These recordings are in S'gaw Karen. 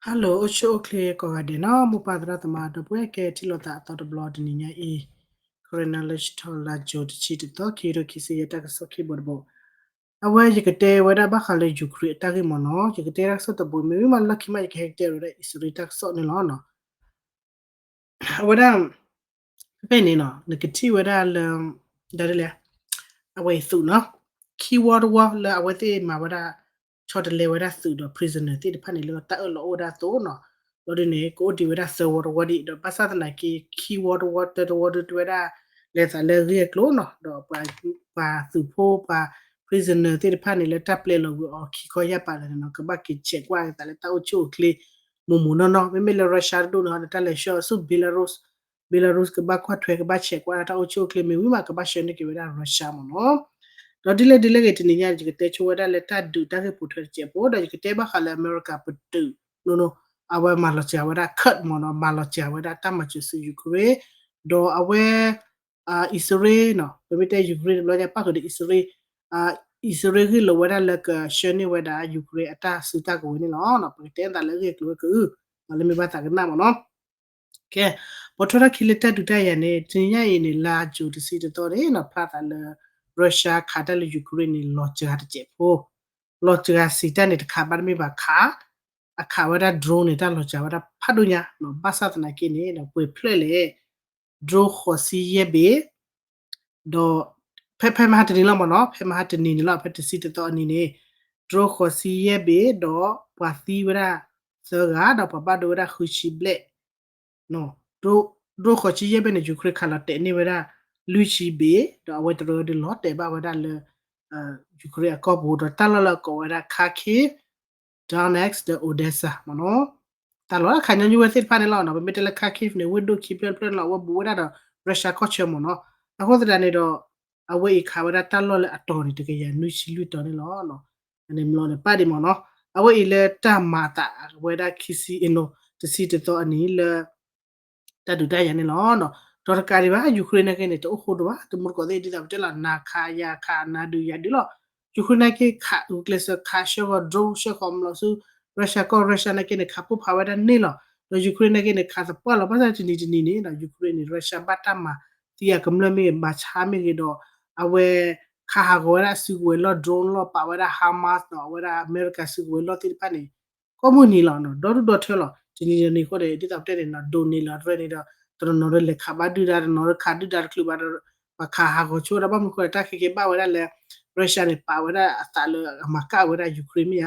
Hello အိၣ်ဆူၣ်အိၣ်ချ့ကိးဂၤဒဲးနီၤ မိၢ်ပၢ်သရၣ်သမါဒီပုၢ်ဝဲၢ် ကဲထံၣ်လိာ်သးအသီတဘျီတနံၤညါအံၤ Karen Knowledge Talk လါ June တဆံတသီ ခံကထိခံဆံယဲၢ် တၢ်ကစီၣ်ခံဘိတဘိ အဝဲယကတဲဝဲဒၣ်ဘၣ်ဃးလၢ Ukraine အတၢ်ဂ့ၢ်မ့ၢ်နီၤ ယကတဲတၢ်ကစီၣ်တဘိ မ့ၢ်ဝံၤမးလၢခံမး ယကဟဲကတဲဝဲဒၣ် အံၣ်စရ့လးတၢ်ကစီၣ်န့ၣ်လီၤ. အဝဲဒၣ် ဖဲဖဲန့ၣ်နီၤ နကထံၣ်ဝဲဒၣ်လၢ ဒ်လဲၣ် အဝဲအံၤသုးနီၤ ခံဝီတဝီလၢအဝဲသ့ၣ်မၤဝဲဒၣ် ဆီတလဲဝဲဒၣ်သုးဒီး prisoner သ့ၣ်တဖၣ်န့ၣ် လၢတၢ်အၢၣ်လီၤအိၣ်ဝဲဒၣ်အသိးနီၤ ဘျီဒ်န့ၣ် ကအိၣ်ဒံးဝဲဒၣ်သၢဝီတဝီဒံး ဒီးဘၣ်ဆၣ်သနာ်က့ ခံဝီတဝီတၢတဝီဒုးတဝဲဒၣ် လဲၤသးလၢဂ့ၢ်အကျိၤနီၤ ဒီးပှၤသုးဖိ ပှၤ prisoner သ့ၣ်တဖၣ်န့ၣ် လၢတၢ်ပျဲလီၤဝံၤအီၤခံခီယၢ်ပာ်လၢန့ၣ်နီၤ ကဘၣ်က့ၤဆဲးကွၢ်သးလၢတၢ်အိၣ်ဆူၣ်အိၣ်ချ့ မိၢ်မိၢ်နီၢ်နီၢ် မ့မ့ၢ်လၢ Russia တဒူၣ်န့ၣ် တၢ်လဲၤဆှၢအီၤဆူ Belarus Belarus ကဘၣ်ကွၢ်ထွဲ ကဘၣ်ဆဲးကွၢ်တၢ်အိၣ်ဆူၣ်အိၣ်ချ့ မ့ၢ်ဝံၤမး ကဘၣ်ဆှၢန့ၢ်က့ၤဝဲဒၣ် Russia မ့ၢ်နီၤ ဒီးဒ်လဲၣ်ဒ်လဲၣ်ဂ့ၤ တနံၤညါ ယကတဲဆိဝဲဒၣ်လၢတၢ်ဒုးတၢ်ဂ့ၢ်ပိာ်ထွဲတစဲးဖိ ဒီးယကတဲဘၣ်ဃးလၢအမဲရကၤပတုာ် အဝဲမၤလီၤစှၤဝဲဒၣ် Kurd မ့ၢ်နီၤ မၤလီၤစှၤဝဲဒၣ်တၢ်မၤစၢၤဆူ Ukraine ဒီးအဝဲ အံၣ်စရ့လးနီၤ ပမ့ၢ်တဲ Ukraine တဘျီညါ ပၣ်ဃုာ်ဒီးအံၣ်စရ့လး အံၣ်စရ့လးဂ့ၢ်လိာ်ဝဲဒၣ်လၢကဆှၢန့ၢ်ဝဲဒၣ် Ukraine အတၢ်စုတၢ်ကဝဲၤန့ၣ်လီၤ. ပကတဲသးလၢအဂ့ၢ်အကျိၤဝဲကအု လၢမ့ၢ်ဘၣ်သးကနၣ်မ့ၢ်နီၤ ကဲ ပိာ်ထွဲထီၣ်ခံလၢတၢ်ဒုးတၢ်ယၤန့ၣ် တနံၤညါအံၤန့ၣ် လါ June တဆံတသီန့ၣ်နီၤ ဖျါသးလၢ Russia ခးတၢ်လၢ Ukraine န့ၣ် လီၤစှၤတစဲးဖိ လီၤစှၤစံးတၢ်န့ၣ် တခးဘၣ်တမ့ၢ်ဘၣ်ခး အခးဝဲဒၣ် drone န့ၣ် တၢ်လီၤစှၤဝဲဒၣ်ဖးဒိၣ်ညါ ဘၣ်ဆၣ်သနာ်က့န့ၣ် ပှဲၤဖျၢၣ်လဲၣ် drone ဃိးဆံယဲၢ်ဘ့ၣ် ဒီး ဖဲဖဲမဟါတနံၤလီၤမ့ၢ်နီၤ ဖဲမဟါတနံၤန့ၣ်လီၤ ဖဲတဆံတသီအနံၤန့ၣ် drone ဃိးဆံယဲၢ်ဘ့ၣ် ဒီးပှၤသံဝဲဒၣ်သၢဂၤ ဒီးပှၤဘၣ်ဒိဝဲဒၣ်ဃုဆံဘျဲၣ် drone ဃိးဆံယဲၢ်ဘ့ၣ်န့ၣ် Ukraine ခးလီၤတဲာ်န့ၢ်ဝဲဒၣ် လွံၢ်ဆံဘ့ၣ် ဒီးအဝဲတရၢဒုးလီၤတဲာ်ဘၣ်ဝဲဒၣ်လၢ Ukraine အကီၢ်ပူၤ ဒီးတၢ်လီၢ်လၢအကိးဝဲဒၣ် Kharkiv, Donetsk ဒီး Odesa မ့ၢ်နီၤ တၢ်လီၢ်အခးညီနုၢ်ဝဲသ့ၣ်တဖၣ်န့ၣ်လီၤ. ပမ့ၢ်တဲလၢ Kharkiv န့ၣ် ဝ့ၢ်ဒိၣ်ခံဖျၢၣ်တဖျၢၣ်န့ၣ်လီၤ အဝဲဘူးဝဲဒၣ်ဒီး Russia ကီၢ်ဆၢမ့ၢ်နီၤ အဃိသတးန့ၣ်ဒီး အဝဲအံၤခးဝဲဒၣ်တၢ်လီၢ်လၢအတီၤန့ၣ် တကယၤနွံဆံလွံၢ်တီၤန့ၣ်လီၤ. အန့ၣ်မ့ၢ်လီၤန့ၣ် ပၣ်ဒံးမ့ၢ်နီၤ အဝဲအံၤလၢတၢ်မၤအသးဝဲဒၣ်ခံဆံအံၤနီၤ တဆံတသီအနံၤလၢ တၢ်ဒုးတၢ်ယၤန့ၣ်လီၤ. ဒီးတကးဒံးဘၣ် Ukraine နာ်က့န့ၣ် တအိၣ်ဃိဒိၣ်ဘၣ် တမူတကိးသ့ၣ်ဒ်သိးပတဲလီၤ နၤခးယၤခး နၤဒုးယၤဒုးလီၤ. Ukraine နာ်က့ခးဂုာ်ကျဲးစၢးခးဆှၢဃီၤ drone ဆှၢဃီၤမျိာ်ဆူ Russia ကီၢ် Russia နာ်က့န့ၣ် ခးပိၢ်ဖးဝဲဒၣ်န့ၣ်လီၤ. ဒီး Ukraine နာ်က့န့ၣ် ခးသပှၢ်လီၤ ဘၣ်ဆၣ်တနံၤတနံၤန့ၣ်ဒီး Ukraine န့ၣ် Russia ဘၣ်တၢ်မၤသံအကမျၢၢ်မ့ၢ်ဂ့ၤ ဘၣ်ဆါမ့ၢ်ဂ့ၤဒီး အဝဲ ခးဟးဂီၤဝဲဒၣ်အစုကဝဲၤလီၢ် drone လီၢ် ပာ်ဝဲဒၣ် Hamas ဒီးအဝဲဒၣ်အမဲရကၤစုကဝဲၤလီၢ်သ့ၣ်တဖၣ်န့ၣ် ကိးမုၢ်နံၤလီၤ ဒီဒူၣ်ဒီထၢလီၤ. တနံၤတနံၤအဃိန့ၣ် ဒ်သိးပတဲန့ၣ်နီၤ ဒိးန့ၢ်လီၤတရၢန့ၣ်ဒီး တနီၤနီၤဒီးလဲၤခးဘၣ်ဒုၣ်ဒါ တနီၤနီၤဒီးခးဒုၣ်ဒါတချုးဘၣ်ဒီး ပှၤခးဟးဂီၤဆိဒီး ဘၣ်မနုၤဃိဒီး တၢ်ခဲကဲဘၣ်ဝဲဒၣ်လၢ Russia န့ၣ် ပာ်ဝဲဒၣ်အသးလၢအမၤကၣ်ဝဲဒၣ် Ukraine မ့ၢ်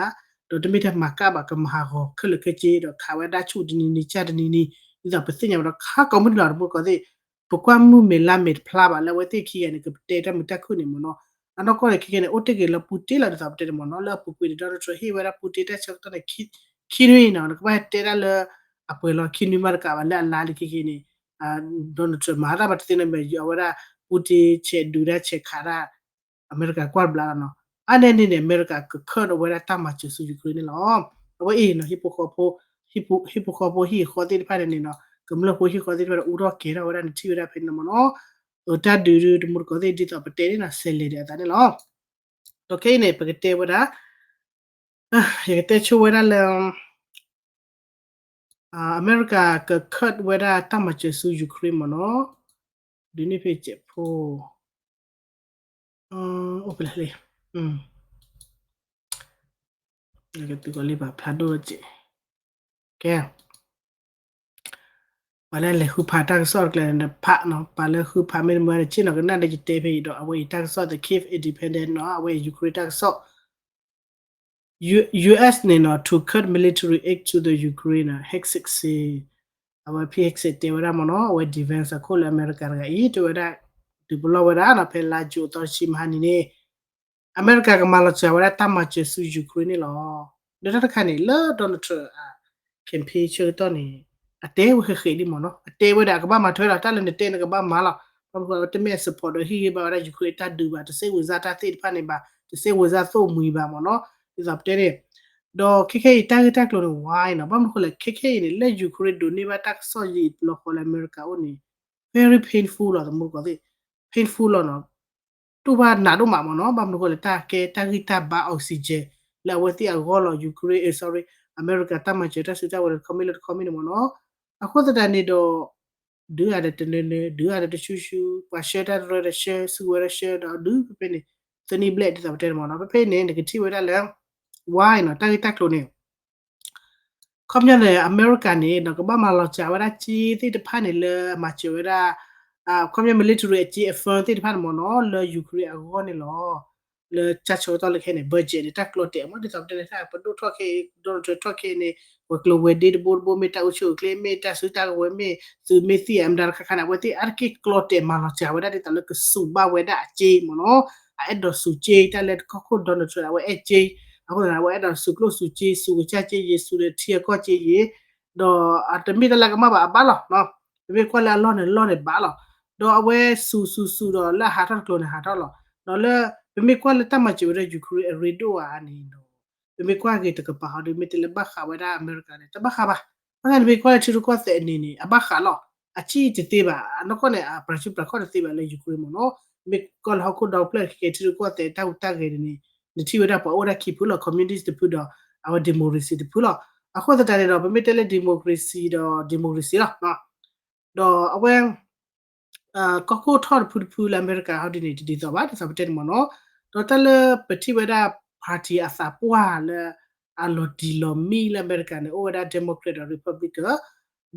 ဧါ, ဒီးတမ့ၢ်ထဲမၤကၣ်ဘၣ် ကမၤဟးဂီၤခဲလၢာ်ခဲဆ့ဒီး ခးဝဲဒၣ်ဆူၣ်တနံၤနံၤ ကၢ်တနံၤနံၤ ဒ်သိးပသ့ၣ်ညါဝဲဒီး ခါကိးမုၢ်နံၤလီၤ တမူတကိးသ့ၣ် ပကွၢ်မုၢ်မဲာ်လါမဲာ်တဖျါဘၣ်လၢအဝဲသ့ၣ်ခံဂၤန့ၣ် ကပတဲတၢ်မုာ်တၢ်ခုၣ်န့ၣ်မ့ၢ်နီၤ. အနီၢ်ကီၢ်န့ၣ် ခဲကဲန့ၣ် အိၣ်တ့ၢ်က့ၤလၢ Putin လီၤ ဒ်သိးပတဲန့ၣ်မ့ၢ်နီၤ လၢအပူၤကွံာ်န့ၣ် Donald Trump ဟ့ၣ်ဝဲဒၣ် Putin တၢ်ဆၢကတီၢ်န့ၣ် ခံနွံနီၤ နကဘၣ်ဟဲတဲဒၣ်လၢ အပှဲၤလီၤခံနွံမးတကးဘၣ် လၢအလါလံခဲကဲန့ၣ် Donald Trump မၤတၢ်မၤတသ့န့ၣ်မ့ၢ် အဝဲဒၣ် Putin ဆဲးဒုးတၢ်ဆဲးခးတၢ် အမဲရကၤကွၢ်တဘျါလီၤနီၤ. အါန့ၢ်န့ၣ်န့ၣ် အမဲရကၤက cut အဝဲဒၣ်တၢ်မၤစၢၤဆူ Ukraine န့ၣ်လီၤ. အဝဲအံၤနီၤ ဟံၣ်ဖိဃီဖိ ဟံၣ်ဖိဃီဖိဟံၣ်ဃီသ့ၣ်တဖၣ်န့ၣ်န့ၣ်နီၤ ကမျၢၢ်ဖိဟံၣ်ဃီသ့ၣ်တဖၣ်န့ၣ် အူထီၣ်ကဲၤထီၣ်ဝဲဒၣ်န့ၣ် ထံၣ်ဝဲဒၣ်ဖဲန့ၣ်မ့ၢ်နီၤ. အတၢ်ဒုးဒုး တမူတကိးသ့ၣ် ဒ်သိးပတဲန့ၣ်နီၤ ဆဲးလဲၤဒံးအသးန့ၣ်လီၤ. ဒီးခဲအံၤန့ၣ် ပကတဲဝဲဒၣ် ယကတဲဆိဝဲဒၣ်လၢ အမဲရကၤက cut ဝဲဒၣ်တၢ်မၤစၢၤဆူ Ukraine မ့ၢ်နီၤ. ဒုးန့ၢ်ဖဲစဲးဖိ အိၣ်ဖဲလဲၣ်လံ ကသုကီးလံဘၣ်ဖျါဒိၣ်ကဲး ကဲ ပှၤလၢလဲၤဃုဖးတၢ်ကစီၣ်တကျဲၤန့ၣ် ဖးနီၤ ပှၤလၢဃုဖးမ့ၢ်တမုာ်န့ၣ် ဆ့ၣ်နီၤကနၣ်ဒီးယတဲဖဲအံၤဒီး အဝဲအံၤတၢ်ကစီၣ်သ Kyiv Independent နီၤ အဝဲအံၤ Ukraine တၢ်ကစီၣ် U- US န့ၣ်နီၤ to cut military aid to the Ukraine နီၤ Hegseth စ့ အဝဲဖံ Hegseth တဲဝဲဒၣ်မ့ၢ်နီၤ အဝဲ defense အခိၣ်လၢအမဲရကၤတဂၤအံၤ တဲဝဲဒၣ် ဒုးပလီၢ်ဝဲဒၣ်နီၤ ဖဲလါယူၤအသီတဆံမဟါနံၤန့ၣ် အမဲရကၤကမၤလီၤစှၤဝဲဒၣ်တၢ်မၤစၢၤဆူ Ukraine န့ၣ်လီၤ. လၢတၢ်တခါန့ၣ် လၢ Donald Trump အ campaign ဆၢကတီၢ်န့ၣ် အတဲဝဲဃဲးဃဲးဒံးမ့ၢ်နီၤ အတဲဝဲဒၣ်အကဘၣ်မၤထွဲလီၤ တၢ်လၢနတဲနကဘၣ်မၤလီၤ ဘၣ်မနုၤဃိတမ့ၢ်အ support ဒီးဟ့ၣ်ဂံၢ်ဘါဝဲဒၣ် Ukraine တၢ်ဒုးဘၣ် တစဲးဝံၤစၢ်တၢ်သ့ၣ်တဖၣ်န့ၣ်ဘၣ် တစဲးဝံၤစၢ်သိၣ်မှံၤဘၣ်မ့ၢ်နီၤ ဒ်သိးပတဲန့ၣ် ဒီးခဲခဲအံၤတၢ်ဂ့ၢ်တၢ်ကျိၤန့ၣ် ဝါအံၤနီၤ ဘၣ်မနုၤဃိလဲၣ် ခဲခဲအံၤန့ၣ် လၢ Ukraine ဒိးန့ၢ်ဘၣ်တၢ်ကစီၣ်ယံာ်လီၤဃီလၢအမဲရကၤအိၣ်န့ၣ် very painful လီၤ တမူတကိးသ့ၣ် painful လီၤနီၤ တူၢ်ဘၣ်နးဒိၣ်မးမ့ၢ်နီၤ ဘၣ်မနုၤဃိလဲၣ် တၢ်ကဲတၢ်ဂံၢ်တၢ်ဘါ oxygen လၢအဝဲသ့ၣ်အဂီၢ်လီၤ Ukraine အ sorry အမဲရကၤတၢ်မၤစၢၤတၢ်စုတၢ်ဝဲၤတခီမ့ၢ်လၢတခီမ့ၢ်န့ၣ်မ့ၢ်နီၤ. အဃိသတးန့ၣ်ဒီး ဒုးဂၤဒီးတနၢၤနၢၤ ဒုးဂၤဒီးတဆူၣ်ဆူၣ် ပှၤဆှၢတၢ်ရၢဒီးဆှၢ စုကဝဲၤဒီးဆှၢ ဒီးဒုးဖဲဖဲန့ၣ် သၢနံၣ်ဘျဲၣ်ဒ်သိးပတဲန့ၣ်မ့ၢ်နီၤ. ဖဲဖဲန့ၣ် နကထံၣ်ဝဲဒၣ်လၢ ဝါအံၤနီၤ တၢ်ဂ့ၢ်တၢ်ကျိၤန့ၣ် ခီပညီန့ၣ် အမဲရကၤန့ၣ်ဒီး ကဘၣ်မၤလီၤစှၤဝဲဒၣ်စ့သ့ၣ်တဖၣ်န့ၣ် လၢအမၤစၢၤဝဲဒၣ် ခီပညီ military အစ့အ fund သ့ၣ်တဖၣ်န့ၣ်မ့ၢ်နီၤ လၢ Ukraine အဂီၢ်န့ၣ်လီၤ. လၢတၢ်ဆၢကတီၢ်လၢခဲအံၤန့ၣ် budget န့ၣ် တၢ်ကျီတဲာ်မ့ၢ်ဒ်သိးပတဲန့ၣ် တၢ်ပဒိၣ်ထီၣ်ခဲအံၤ Donald Trump ထီၣ်ခဲအံၤန့ၣ် ဝဲၤကျိၤဝဲၤဒ့တဘိတဘိ မ့ၢ်တၢ်အိၣ်ဆူၣ်အိၣ်ချ့ မ့ၢ်တၢ်စုတၢ်ကဝဲၤ မ့ၢ်သုးမ့ၢ်သံၣ်အမတၤတခါခါန့ၣ် အဝဲသ့ၣ်အါတက့ၢ်ကျီတဲာ်မၤလီၤစှၤဝဲဒၣ်ဒ်သိးလၢကစူးဘၣ်ဝဲဒၣ်အစ့မ့ၢ်နီၤ. အအဲၣ်ဒိးစူးစ့ တၢ်လၢကီၢ်ခိၣ် Donald Trump အဝဲအဲၣ်စ့ အဃိသတးန့ၣ် အဝဲအဲၣ်ဒိးစူးကျိၣ်စူးစ့ စူးကစၢ်စ့ယံၤ စူးဒီးထံအကီၢ်စ့ယံၤ ဒီးအတမ့ၢ်တၢ်လၢကမၣ်ဘၣ်အဘၣ်လီၤ. ပမ့ၢ်ကွၢ်လၢအလီၢ်န့ၣ်လီၢ်န့ၣ်ဘၣ်လီၤ. ဒီးအဝဲစူးစူးစူးဒီးလၢအဟးထီၣ်တကျိၤန့ၣ်ဟးထီၣ်လီၤ. ဒီးလၢ ပမ့ၢ်ကွၢ်လၢတၢ်မၤစၢၤဝဲဒၣ် Ukraine အရ့ဒိၣ်ဧါန့ၣ်ဒီး ပမ့ၢ်ကွၢ်က့ၤတကပၤဟီဒီး မ့ၢ်တဲလၢဘၣ်ဃးဝဲဒၣ်အမဲရကၤန့ၣ် တဘၣ်ဃးဘၣ်. ဘၣ်ဆၣ်န့ၣ် မ့ၢ်ကွၢ်လၢထံရူၢ်ကီၢ်သဲးအနံၤန့ၣ် အဘၣ်ဃးလီၤ. အစ့တသ့ဘၣ် အနီၢ်ကီၢ်န့ၣ် အပြၤဆူပြၤခီၣ်တသ့ဘၣ်လၢ Ukraine မ့ၢ်နီၤ. မ့ၢ်ကွၢ်လၢဟီၣ်ခိၣ်ဒီဖျၢၣ်ခဲအံၤ ထံရူၢ်ကီၢ်သဲးတၢ်ဟူးတၢ်ဂဲၤန့ၣ် နထံၣ်ဝဲဒၣ်ပှၤအိၣ်ဝဲဒၣ်ခံဖုလီၤ communist တဖုဒီး အဝဲ democracy တဖုလီၤ. အဃိသတးန့ၣ်ဒီး ပမ့ၢ်တဲလၢ democracy ဒီး democracy လီၤ ဒီးအဝဲ ကီၢ်ခိၣ်ထီၣ်တဖုတဖုလၢအမဲရကၤဟီဒ်န့ၣ် တဒ်သိးဘၣ် ဒ်သိးပတဲန့ၣ်မ့ၢ်နီၤ. ဒီးတၢ်လၢပထံၣ်ဝဲဒၣ် party အသးပှၢ်လၢ အလီၤတံၢ်လီၤမံလၢအမဲရကၤန့ၣ် အိၣ်ဝဲဒၣ် Democrat ဒီး Republican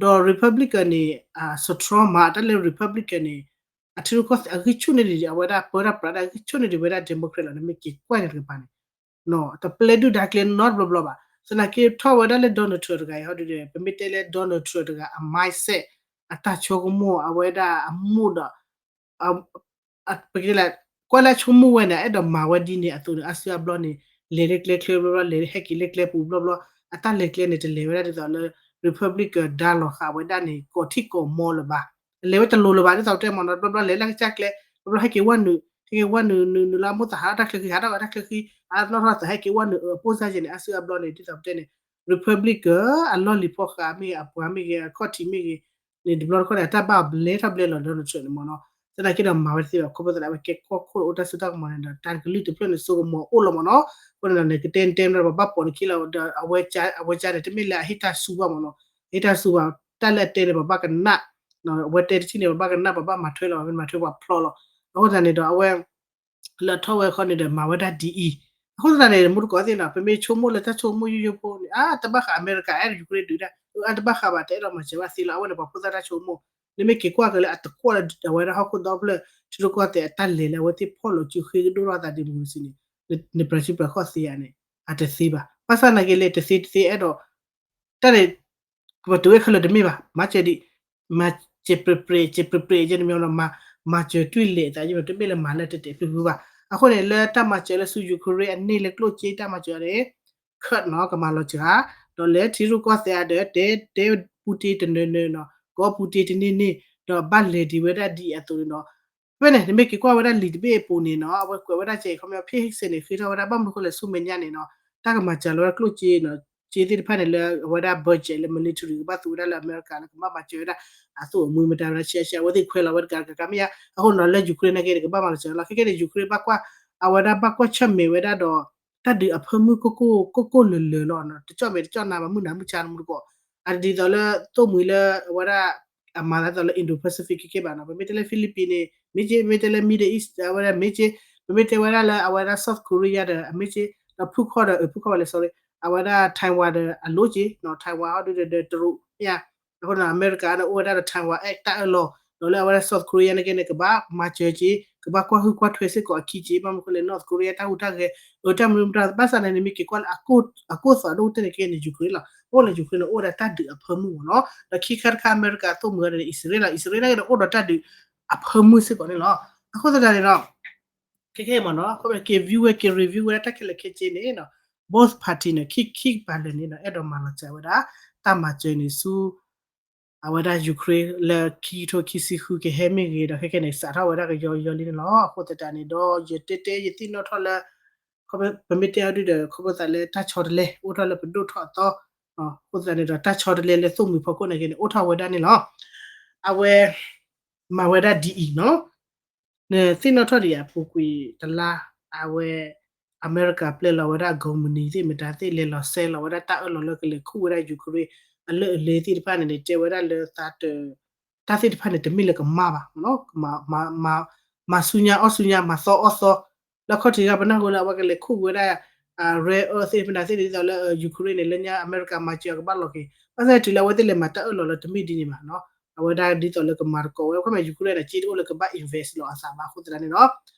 ဒီး Republican န့ၣ် strong မး တၢ်လၢ Republican န့ၣ် အထံရူၢ်ကီၢ်သဲးအဂံၢ်ဆူၣ်န့ၢ်ဒံး အဝဲဒၣ်ပၢတၢ်ပြးဒၣ် အဂံၢ်ဆူၣ်န့ၢ်ဒံးဝဲဒၣ် Democrat လီၤ နမ့ၢ်က့ၤကွၢ်န့ၣ်တကပၤန့ၣ် တပျဲဒုၣ်ဒါကျဲနီတဘျီဘျီဘၣ်. သနာ်က့ထီၣ်ဝဲဒၣ်လၢ Donald Trump တဂၤအံၤဟီဒ်န့ၣ် ပမ့ၢ်တဲလၢ Donald Trump တဂၤအ mindset အတၢ်ဆိကမိၣ် အဝဲဒၣ်အမူၢ်ဒီး ပကတဲလဲၣ် ကွၢ်လၢအဆိကမိၣ်ဝဲန့ၣ် အဲၣ်ဒိးမၤဝဲဒ်န့ၣ်အသိးန့ၣ် အါစုအါဘျီန့ၣ် လဲၤလၢကျဲချၢဘျီဘျီ လဲၤဟဲက့ၤလၢကျဲပူၤဘျီဘျီ အတၢ်လဲၤကျဲန့ၣ် တလဲၤဝဲဒၣ်ဒ်သိးလၢ Republican ဒါလီၤဃာ်ဝဲဒၣ်န့ၣ် ကိးထံၣ်ကိးမီလၢၤဘၣ်. လဲၤဝဲတလိၤလၢၤဘၣ် ဒ်သိးပတဲမ့ၢ်နီၤ ဘျီဘျီလဲၤလၢကစၢ်ကျဲ ဘျီဘျီဟဲက့ၤဝဲနုာ် ဟဲက့ၤဝဲနုာ်နုာ်နုာ်လၢအမိၢ်သးဟးထီၣ်တၢ်ချၢဃံ ဟးထီၣ်ဝဲတၢ်ချၢဃံ အနီၢ်ထီၣ်သးဟဲက့ၤဝဲနုာ်အပိၢ်စၢ်ကဲန့ၣ် အါစုအါဘျီန့ၣ် ဒ်သိးပတဲန့ၣ် Republican အလီၢ်လံၤဖီဃးမ့ၢ်ဂ့ၤ အပှၤမ့ၢ်ဂ့ၤ အခီၣ်ထံးမ့ၢ်ဂ့ၤ န့ၣ် တဘျီတခီၣ်န့ၣ် အတၢ်ဘၣ်ဘျဲထီၣ်ဘျဲလီၤ Donald Trump န့ၣ်မ့ၢ်နီၤ. သနာ်က့ဒီးမၤဝဲတသ့ဘၣ် ခီဖျိသးလၢအဝဲကဲကီၢ်ခိၣ်အိၣ်တၢ်စိတၢ်ကမီၤန့ၣ်ဒီး တၢ်ကလုၢ်တဖျၢၣ်န့ၣ် စိကမီၤအိၣ်လီၤမ့ၢ်နီၤ. အဃိန့ၣ်ဒီး နကတဲတဲမ့ၢ်ဒီး ပဘၣ်ပိာ်နခံလီၤဒီး အဝဲကါန့ၣ် တမ့ၢ်လၢအဟ့ၣ်တၢ်ဆူဘၣ်မ့ၢ်နီၤ. အဟ့ၣ်တၢ်ဆူဘၣ် တၢ်လၢအတဲန့ၣ် ပဘၣ်ကနၣ် အဝဲတဲတထံၣ်န့ၣ် ပဘၣ်ကနၣ် ပဘၣ်မၤထွဲလီၤ မၤထွဲပှၤဖျီလီၤ. အဃိသတးန့ၣ်ဒီး အဝဲ လၢအထီၣ်ဝဲခီန့ၣ်ဒီး မၤဝဲဒၣ်ဒ်အံၤ အဃိသတးန့ၣ် မူတကိးသ့ၣ်နီၤ ပမ့ၢ်ဆိကမိၣ်လၢတၢ်ဆိကမိၣ်ယိယိဖိန့ၣ် အါ တဘၣ်ဃးအမဲရကၤ အဲၣ်ဒိး Ukraine ဒုးတၢ် အါ တဘၣ်ဃးဘၣ် တအဲၣ်ဒိးမၤစၢၤဘၣ်သ့လီၤ အဝဲန့ၣ် ပှၤဖိသၣ်တၢ်ဆိကမိၣ် နမ့ၢ်က့ၤကွၢ်က့ၤလၢအတကွီၣ်လၢအဝဲဒၣ်ဟီၣ်ခိၣ်ဒီဖျၢၣ် ထံရူၢ်ကီၢ်သဲးအတၢ်လဲၤလၢအဝဲသ့ၣ်ဖီၣ်လိာ်စုဃ့ကဒိၣ်ထီၣ်အသး democracy န့ၣ် နပြၤစုပြၤခီၣ်သ့ဧါန့ၣ် အတသ့ဘၣ် ဘၣ်ဆၣ်သနာ်က့လဲၣ် တသ့တသ့အဲၣ်ဒိး တၢ်န့ၣ် ပတုၤဝဲခဲလၢာ်တမ့ၢ်ဘၣ် မၤစၢၤဒံး မၤစၢၤပြဲးပြဲး စၢၤပြဲးပြဲး ယဲန့ၣ်မ့ၢ်နီၤ မၤစၢၤတွံၢ်လဲၤအသးယဲန့ၣ် တမ့ၢ်လၢမၤလၢတတဲာ်ဖျုးဖျုးဘၣ်. အဃိန့ၣ် လၢတၢ်မၤစၢၤလၢဆူ Ukraine အန့ၢ်လၢကျိၣ်စ့တၢ်မၤစၢၤန့ၣ် Kurd နီၤ ကမၤလီၤစှၤ ဒီးလဲၤထံရူၢ်ကီၢ်သဲးအါဒီး တဲတဲပူတ့တနၢၤနၢၤနီၤ ကီပူတ့တန့ၢ်န့ၢ် ဒီးဘၣ်လဲၤဒံးဝဲဒၣ်ဒ်အသိးန့ၣ်နီၤ ဖဲန့ၣ် နမ့ၢ်က့ၤကွၢ်ဝဲဒၣ်လံာ်တဘ့ၣ်အပူၤန့ၣ်နီၤ အဝဲကွဲးဝဲဒၣ်ကဲ ခီပညီ ဖ့ၣ်ဟ့ၣ်စ့န့ၣ် ဃ့ထီၣ်ဝဲဒၣ် ဘၣ်မနုၤဃိလဲၣ်ဆူမဲာ်ညါန့ၣ်နီၤ တၢ်ကမၤစၢၤလီၤဝဲဒၣ်ကျိၣ်စ့နီၤ စ့သ့ၣ်တဖၣ်န့ၣ်လၢအဝဲဒၣ် budget လၢ military ကဘၣ်သူဝဲဒၣ်လၢအမဲရကၤလၢကဘၣ်မၤစၢၤဝဲဒၣ် အသိၣ်အမှံမတၤဝဲဒၣ်ဆံးဆံး အဝဲသ့ၣ်ခွဲးလီၤဝဲတကးတကးမ့ၢ်ဧါ အဃိနီၤလၢ Ukraine နာ်က့န့ၣ် ကဘၣ်မၤလီၤစှၤလီၤ ခဲကဲန့ၣ် Ukraine ဘၣ်ကွၢ် အဝဲဒၣ်ဘၣ်ကွၢ်ဆၢၣ်မဲာ်ဝဲဒၣ်ဒီး တၢ်ဒုးအဖၢမုၢ်ကိၢ်ကိၢ်ကိၢ်ကိၢ်လၢာ်လၢာ်လီၤ တကၠီၣ်မဲာ်တကၠီၣ်နါဘၣ်မုၢ်နၤမုၢ်ဆါမူတကိး အတဒ်သိးလၢသိၣ်မှံၤလၢအဝဲဒၣ် အမၤသးဒ်သိးလၢ Indo-Pacific ခဲကဲဘၣ်နီၤ ပမ့ၢ်တဲလၢ Philippines န့ၣ် မ့ၢ်က့ ပမ့ၢ်တဲလၢ Middle East အဝဲဒၣ်မ့ၢ်က့ ပမ့ၢ်တဲဝဲဒၣ်လၢအဝဲဒၣ် South Korea ဒီး အမ့ၢ်က့ ဒီးဖုၣ်ခီၣ်ဒီး ဖုၣ်ခီၣ်ဝဲလဲၣ် sorry အဝဲဒၣ် Taiwan ဒီးအလိၤက့ Taiwan ဟီဒုဒီးတရူးမ့ၢ်ဧါ အဃိန့ၣ် အမဲရကၤန့ၣ် အိၣ်ဝဲဒၣ်ဒီး Taiwan Act တၢ်အၢၣ်လီၤ ဒီးလၢအဝဲဒၣ် South Korea နာ်က့န့ၣ် ကဘၣ်မၤစၢၤက့ ကဘၣ်ကွၢ်ဟုၣ်ကွၢ်ထွဲစ့ၢ်ကီးအခံက့ ဘၣ်မနုၤဃိလဲၣ် North Korea တၢ်ဟူးတၢ်ဂဲၤ အတၢ်မနုၤမတၤ ဘၣ်ဆၣ်န့ၣ် နမ့ၢ်က့ၤကွၢ်လၢ အကိၢ်သးဒိၣ်ကတၢၢ်န့ၣ်က့န့ၣ် Ukraine လီၤ အိၣ်လၢ Ukraine န့ၣ် အိၣ်ဝဲဒၣ်တၢ်ဒုးအဖၢမုၢ်မ့ၢ်နီၤ ဒီးခံခါတခါအမဲရကၤသိၣ်မှံၤဝဲဒၣ်န့ၣ် အံၣ်စရ့လး အံၣ်စရ့လးန့ၣ် အိၣ်ဒီးတၢ်ဒုးအဖၢမုၢ်စ့ၢ်ကီးန့ၣ်လီၤ အဃိသတးန့ၣ်ဒီး ခဲကဲမ့ၢ်နီၤ က့ၤ view ဝဲ က့ၤ review ဝဲဒၣ်တၢ်ခဲလၢာ်ခဲဆ့န့ၣ် both party န့ၣ် ခံခံကပၤလၢာ်န့ၣ်ဒီး အဲၣ်ဒိးမၤလီၤစှၤဝဲဒၣ် တၢ်မၤစၢၤန့ၣ်ဆူ အဝဲဒၣ် Ukraine လၢခံကထိခံဆံဃုကဟဲမ့ၢ်ဂ့ၤဒီး ခဲကဲန့ၣ် စးထီၣ်ဝဲဒၣ်ကယီယီလံန့ၣ်လီၤ အဃိသတးန့ၣ်ဒီး ယတဲတဲယသ့ၣ်နီၣ်ထီၣ်လၢ ပမ့ၢ်တဲအီၤဒုဒီး ခီဖျိသးလၢတၢ်ဆီတလဲ အိၣ်ထီၣ်လၢပဒိၣ်ထီၣ်အသီ အဃိသတးန့ၣ်ဒီး တၢ်ဆီတလဲလၢသိၣ်မှံၤဖီခိၣ်န့ၣ်က့န့ၣ် အိၣ်ထီၣ်ဝဲဒၣ်န့ၣ်လီၤ အဝဲ မၤဝဲဒၣ်ဒ်အံၤနီၤ နသ့ၣ်နီၣ်ထီၣ်ဒံးဧါ ပူၤကွံာ်တလါ အဝဲ အမဲရကၤပျဲလီၤဝဲဒၣ် ကုမ္ပဏီသ့ၣ်မတၤသ့ၣ် လဲၤလီၤဆဲးလီၤဝဲဒၣ်တၢ်အၢၣ်လီၤလၢကလဲၤခူၣ်ဝဲဒၣ် Ukraine အလၢၢ်အလ့သ့ၣ်တဖၣ်န့ၣ်န့ၣ် တဲဝဲဒၣ်လၢသးတ တၢ်သ့ၣ်တဖၣ်န့ၣ် တမ့ၢ်လၢကမၤဘၣ်မ့ၢ်နီၤ, မၤဆူညါအီၣ်ဆူညါ မၤသီအီၣ်သီ, လၢခီၣ်ထံးဂၤပနၢ်ဟူလၢအဝဲကလဲၤခူၣ်ဝဲဒၣ် rare earth သ့ၣ်မတၤသ့ၣ်ဒ်သိးလၢ Ukraine န့ၣ် လၢညါအမဲရကၤမၤစၢၤအကဘၣ်လီၤက့ၤ, ဘၣ်ဆၣ်တုၤလၢအဝဲသ့ၣ်လဲၤမၤတၢ်အၢၣ်လီၤလၢတမ့ၢ်ဒ်န့ၣ်ဘၣ်နီၤ, အဝဲဒၣ်ဒ်သိးလၢကမၤသကိးဝဲ ခီမ့ၢ် Ukraine န့ၣ် စ့တအိၣ်လၢကဘၣ် invest လီၤအသးဘၣ်အဃိသတးန့ၣ်ဒီး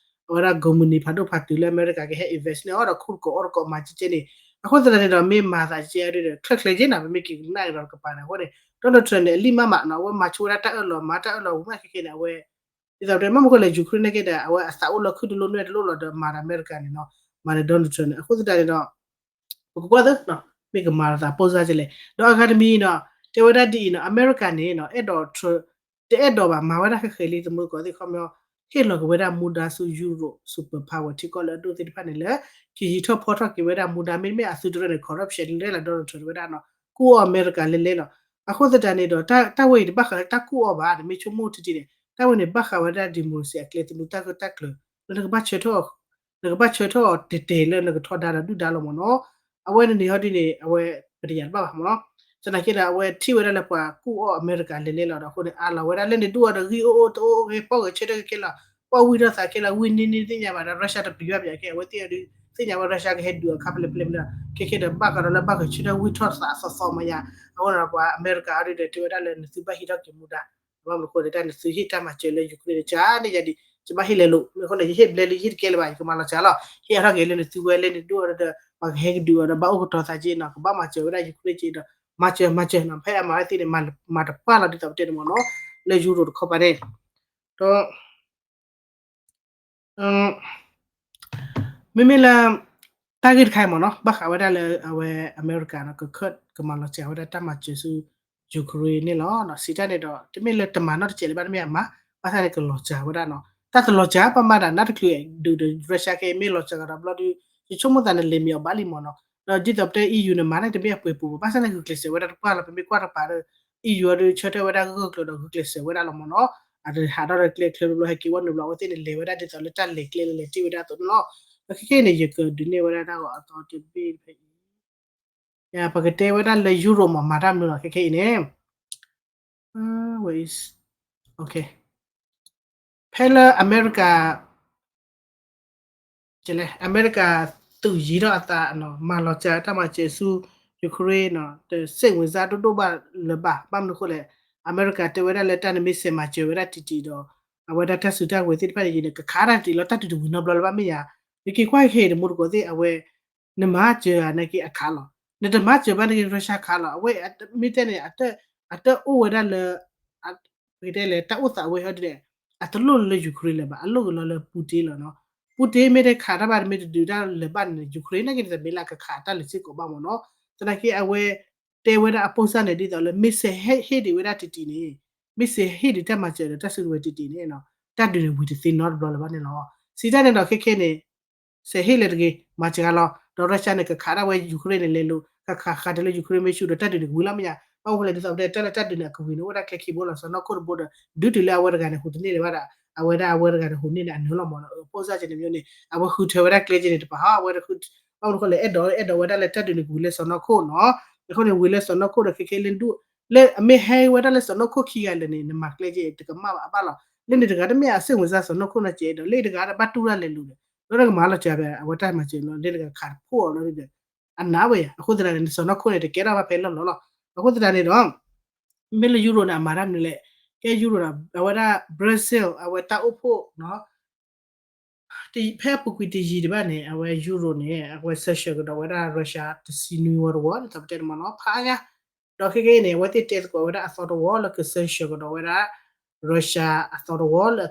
အဝဲဒၣ် ကုမ္ပဏီ ဖးဒိၣ်ဖးတုၤလၢအမဲရကၤကဟဲ invest န့ၣ်အီၤဒီး ခူၣ်တကိးအီၣ်တကိးမၤကဲကဲန့ၣ်, အဃိသတးန့ၣ်ဒီး မ့ၢ်မၤသးကဲကဲအီၤဒီး ချၢၣ်ချ့ကဲနီၤ, ပမ့ၢ်က့ၤကနၣ်ကဒီးတကပၤန့ၣ် အဃိန့ၣ် Donald Trump န့ၣ် အလံၣ်မးမးနီၤ, အဝဲမၤဆိဝဲဒၣ်တၢ်အၢၣ်လီၤ မၤတၢ်အၢၣ်လီၤဝံၤမးကဲကဲန့ၣ် အဝဲ ဒ်သိးပတဲ မ့ၢ်မနုၤဃိလဲၣ် Ukraine န့ၣ်က့ဒီး အဝဲအသးအိၣ်လီၤခုၣ်တလိၣ်နွဲၣ်တလိၣ်လီၤဒီး မၤဒီးအမဲရကၤန့ၣ်နီၤ, မၤဒီး Donald Trump န့ၣ် အဃိသတးန့ၣ်ဒီး ပကကွၢ်သ့ မ့ၢ်ကမၤလီၤသးပိၢ်စၢ်ကလဲၣ်, ဒီးအဂၤတမံၤနီၤ တဲဝဲဒၣ်ဒ်အံၤနီၤ, အမဲရကၤန့ၣ်နီၤ အဲၣ်ဒိး တအဲၣ်ဒိးဘၣ် မၤဝဲဒၣ်ဃဲဃဲလံ သမူသကိးသ့ၣ် ခီပညီ ဟ့ၣ်လီၤက့ၤဝဲဒၣ်မူဒါဆူ Europe super power ထံကီၢ်လၢအဒိၣ်သ့ၣ်တဖၣ်န့ၣ်လၢ ကဟံးထီၣ်ဖီထီၣ်က့ၤဝဲဒၣ်မူဒါ မ့တမ့ၢ်အသုးတရၢန့ၣ် corruption လဲၣ်လီၤ Donald Trump ဝဲဒၣ်နီၤ, ကူၣ်အီၣ်အမဲရကၤလဲၣ်လဲၣ်လီၤ, အဃိသတးန့ၣ်ဒီး တၢ်ဝဲအံၤတဘၣ်ဃးလၢတၢ်ကူၣ်အီၣ်ဘၣ် တမ့ၢ်ဆိကမိၣ်ထံထံန့ၣ် တၢ်ဝဲန့ၣ် ဘၣ်ဃးဝဲဒၣ် democracy အကျဲသနူတၢ်ဂ့ၢ်တၢ်ကျိၤ လၢနကဘၣ်ဆၢထၢၣ် နကဘၣ်ဆၢထၢၣ်အီၤတဲာ်တဲာ်လၢနကထီဒါဒီးဒုၣ်ဒါလီၤမ့ၢ်နီၤ, အဝဲန့ၣ်န့ၣ်ဟီဒ်န့ၣ် အဝဲပတယာ်တဘၣ်ဘၣ်မ့ၢ်နီၤ, သနာ်က့ဒီး အဝဲထံၣ်ဝဲဒၣ်လၢပှၤကူၣ်အီၣ်အမဲရကၤလဲၣ်လဲၣ်လီၤဒီး အဃိန့ၣ် အးလီၤဝဲဒၣ်လၢန့ၣ်ဒုၣ်အီၤဒီး ဂံၢ်အိၣ်အိၣ်တအိၣ်အိၣ်ဂ့ၤ ပီၣ်ဂဲၤဆၢထၢၣ်ကဲကဲလီၤ, ပှၤဝံထီၣ်သးကဲလီၤ ဝံနံၤနံၤသ့ၣ်ညါဘၣ်ဒီး Russia တပျံၤဘၣ်ပျံၤကဲ အဝဲသ့ၣ်အီၤဒုး သ့ၣ်ညါဝဲ Russia ကဟဲဒုးအခါဖဲလဲၣ်ဖဲလဲၣ်မ့ၢ်ဒီး ခဲခဲဒီးဘၣ်ဃးဒီးလၢဘၣ်ဂဲၤဆၢထၢၣ်ဝံထီၣ်သးသီသီမ့ၢ်ယါ, အဃိန့ၣ်ဒီးပှၤအမဲရကၤအီၤဒုးဒီး တဲဝဲဒၣ်လၢနသုဘၣ်ဟံးထီၣ်က့ၤမူဒါ ဘၣ်မနုၤအဃိန့ၣ် တၢ်နသုဟ့ၣ်တၢ်မၤစၢၤလၢ Ukraine န့ၣ် ကန့ၣ်ယၤဒ် ယဘၣ်ဟ့ၣ်လဲၤလိာ် မ့ၢ်အဃိန့ၣ် ယဟ့ၣ်ဘျဲလံ ယဟ့ၣ်တကဲလၢၤဘၣ် ယကမၤလီၤစှၤလီၤ ဟ့ၣ်အါထီၣ်က့ၤလၢနသုဝဲလၢနဒိၣ်အီၤဒီး ပှၤကဟဲကဒုးအီၤဒီး ဘၣ်အိၣ်ကတီၤသးက့နီၤ ကဘၣ်မၤစၢၤဝဲဒၣ် Ukraine က့ဒီး မၤစၢၤ မၤစၢၤနီၤ ဖဲအမၤဝဲသ့ၣ်န့ၣ် မၤတပှၢ်လီၤဒ်သိးပတဲန့ၣ်မ့ၢ်နီၤ လၢ Euro တခီပၤန့ၣ် ဒီး မ့မ့ၢ်လၢ တၢ်ဂ့ၢ်တခါအံၤမ့ၢ်နီၤ ဘၣ်ဃးဝဲဒၣ်လၢအဝဲအမဲရကၤနီၤ ကခၢၣ်ကမၤလီၤစှၤဝဲဒၣ်တၢ်မၤစၢၤဆူ Ukraine န့ၣ်လီၤ. စံးတၢ်န့ၣ်ဒီး တမ့ၢ်လၢတမၤနီတစဲးလၢၤဘၣ် တမ့ၢ်အမၤ ဘၣ်ဆၣ်န့ၣ်ကလီၤစှၤဝဲဒၣ်နီၤ တၢ်တလီၤစှၤ ပမၤဒၣ်နးတချုးဒုးဒီး Russia ခဲအံၤမ့ၢ်လီၤစှၤကဒီးဘျီဒုး ယဆိကမိၣ်သးန့ၣ် လဲၤမ့ၤအီၤဘၣ်လံမ့ၢ်နီၤ ဒီးဒ်သိးပတဲ EU န့ၣ် မၤတၢ်တမ့ၢ်အပှဲၤပူၤဘၣ် ဘၣ်ဆၣ်န့ၣ်ဂုာ်ကျဲးစၢးဝဲဒၣ်တပှၢ်လီၤ ပမ့ၢ်ကွၢ်တပၤဒီး EU အီၤဒုး ဆၢထၢၣ်ဝဲဒၣ်ဂၢၢ်ဂၢၢ်ကျၢၤဒီးဂုာ်ကျဲးစၢးဝဲဒၣ်လီၤမ့ၢ်နီၤ အတဟးထီၣ်ဒီးကျဲချၢဘျီဘျီ ဟဲက့ၤဝဲနုာ်ဘျီ အဝဲသ့ၣ်န့ၣ် လဲၤဝဲဒၣ်ဒ်သိးလၢတၢ်လဲၤကျဲလၢလဲၤတ့ၢ်ဝဲဒၣ်အသိးန့ၣ်လီၤ. ဒီးခဲခဲအံၤန့ၣ် ယကဒုးနဲၣ်ဝဲဒၣ်တၢ်ဂီၤအသီတဘ့ၣ်ဖဲအံၤ ပကတဲဝဲဒၣ်လၢ Euro မ့ၢ်မၤတၢ်မနုၤလီၤ ခဲခဲအံၤန့ၣ် ဖဲလၢအမဲရကၤ အမဲရကၤသုးယံၤထီၣ်အသး မၤလီၤစှၤတၢ်မၤစၢၤဆူ Ukraine နီၤ တစိတ်ဝင်စားဒိၣ်ဒိၣ်ဘၣ်လၢၤဘၣ် ဘၣ်မနုၤအဃိလဲၣ် အမဲရကၤတဲဝဲဒၣ်လၢတၢ်န့ၣ်မ့ၢ်စဲးမၤစၢၤဝဲဒၣ်တံၢ်တံၢ်ဒီး အဝဲဒၣ်တၢ်စုတၢ်ဝဲၤသ့ၣ်တဖၣ်န့ၣ်န့ၣ် ကခးတၢ်တံၢ်လီၤ တၢ်ဒုးတဝံၤနီတဘျီလၢၤဘၣ်မ့ၢ်ယါ နက့ၤကွၢ်ခဲအံၤတမူတကိးသ့ၣ် အဝဲ နမၤစၢၤနာ်က့အခးလီၤ နတမၤစၢၤဘၣ်နာ်က့ Russia ခးလီၤ အဝဲမ့ၢ်တဲန့ၣ် အတၢ်အိၣ်ဝဲဒၣ်လၢ ပကတဲလဲၣ် တၢ်အိၣ်သးဝဲဟီဒ်န့ၣ် အတလိၣ်လၢ Ukraine လၢၤဘၣ် အလိၣ်ကလီလၢ Putin လီၤနီၤ Putin မ့ၢ်တခးတၢ်ဘၣ် တမ့ၢ်တဒုးတၢ်လၢၤဘၣ်န့ၣ် Ukraine နာ်က့န့ၣ် တမ့ၢ်လၢကခးတၢ်လၢၤစ့ၢ်ကီးဘၣ်မ့ၢ်နီၤ သနာ်က့အဝဲ တဲဝဲဒၣ်အပိၢ်စၢ်န့ၣ် ဒ်သိးလၢ မ့ၢ်စဲးဟ့ၣ်ဒံးဝဲဒၣ်တံၢ်တံၢ်န့ၣ် မ့ၢ်စဲးဟ့ၣ်ဒံးတၢ်မၤစၢၤဒီးတၢ်စုကဝဲၤတံၢ်တံၢ်န့ၣ် တၢ်ဒုးန့ၣ်ဝံၤတသ့နီတဘျီလၢၤဘၣ်န့ၣ်လီၤ စံးတၢ်န့ၣ်ဒီးခဲခဲန့ၣ် စဲးဟ့ၣ်လၢၤတဂ့ၤ မၤစှၤလီၤ ဒီး Russia န့ၣ် ကခးဒၣ်ဝဲ Ukraine န့ၣ် လဲၤလိာ် ကခးခးတုၤလၢ Ukraine မ့ၢ်ဆူၣ်ဒီးတၢ်ဒုးန့ၣ်ကဝံၤလီၤမ့ၢ်ယါ ဘၣ်မနုၤဃိလဲၣ် ဒ်သိးပတဲတၢ်လၢတၢ်ဒုးန့ၣ် အကဝံၤန့ၣ် အိၣ်ဝဲဒၣ်ကျဲခံဘိလီၤ စီၤနီၢ်ခိၣ်တဘိဒီး ဒုးတုၤလၢအဝဲတဂၤန့ၣ် ဟူးတန့ၢ်လၢၤဘၣ်ဒီး အဝဲဒၣ်အဝဲတဂၤန့ၣ် ဟူးန့ၢ်န့ၣ် အနၢၤလီၤမ့ၢ်နီၤ ပိၢ်စၢ်ကန့ၣ်မ့ၢ်န့ၣ် အဝဲဃုထၢဝဲဒၣ်ကျဲက့ၤန့ၣ်တပၤဟီ အဝဲ ဘၣ်မနုၤဃိလဲၣ် အဲၣ်ဒိးအဲၣ်ဒိးဝဲဒၣ်လၢတၢ်ဒုးန့ၣ် ကဝံၤလၢစီၤနီၢ်ခိၣ်နီၤ အဃိန့ၣ် ဝံၤလၢစီၤနီၢ်ခိၣ်ဒီးခဲခဲလၢဒူၣ် လၢအမ့ၢ်ဟဲဝဲဒၣ်လၢစီၤနီၢ်ခိၣ်ခံဂၤလၢာ်န့ၣ် နမၤကျဲက့ၤတကမၣ်ဘၣ်အဘၣ်လီၤ လၢန့ၣ်တဂၤတမ့ၢ်အစိတ်ဝင်စားစီၤနီၢ်ခိၣ်နီၤကဲဒီး လၢတဂၤတဘၣ်တူၢ်တၢ်လဲၤလိၤဒီး လၢတၢ်ကမၤလီၤစှၤဘၣ် အဝဲတၢ်မၤစၢၤလီၤ လၢတဂၤခးတဖှိၣ်အီၤလီၤဒီး အနၢ်ဝဲယါ အဃိသတးန့ၣ် စီၤနီၢ်ခိၣ်န့ၣ် တကဲထီၣ်ဘၣ်ဖဲလီၢ်လီၤလီၤ အဃိသတးန့ၣ်ဒီး မ့ၢ်လၢ Euro န့ၣ် အမၤတၢ်မနုၤလဲၣ် ကဲ Euro ဒီး အဝဲဒၣ် Brazil အဝဲတၢ်အိၣ်ဖှိၣ်နီၤ ဖဲအပူၤကွံာ်တယံာ်ဒံးဘၣ်န့ၣ် အဝဲ Euro န့ၣ် အဝဲ sanction ကဒီးဝဲဒၣ် Russia တဆံနွံဝီတဝီ ဒ်သိးပတဲန့ၣ်မ့ၢ်နီၤ ဖးညါ ဒီးခဲကနံၣ်အံၤန့ၣ် အဝဲသ့ၣ်တဲသကိးဝဲဒၣ်အသီတဝီလၢက sanction ကဒီးဝဲဒၣ် Russia အသီတဝီလၢ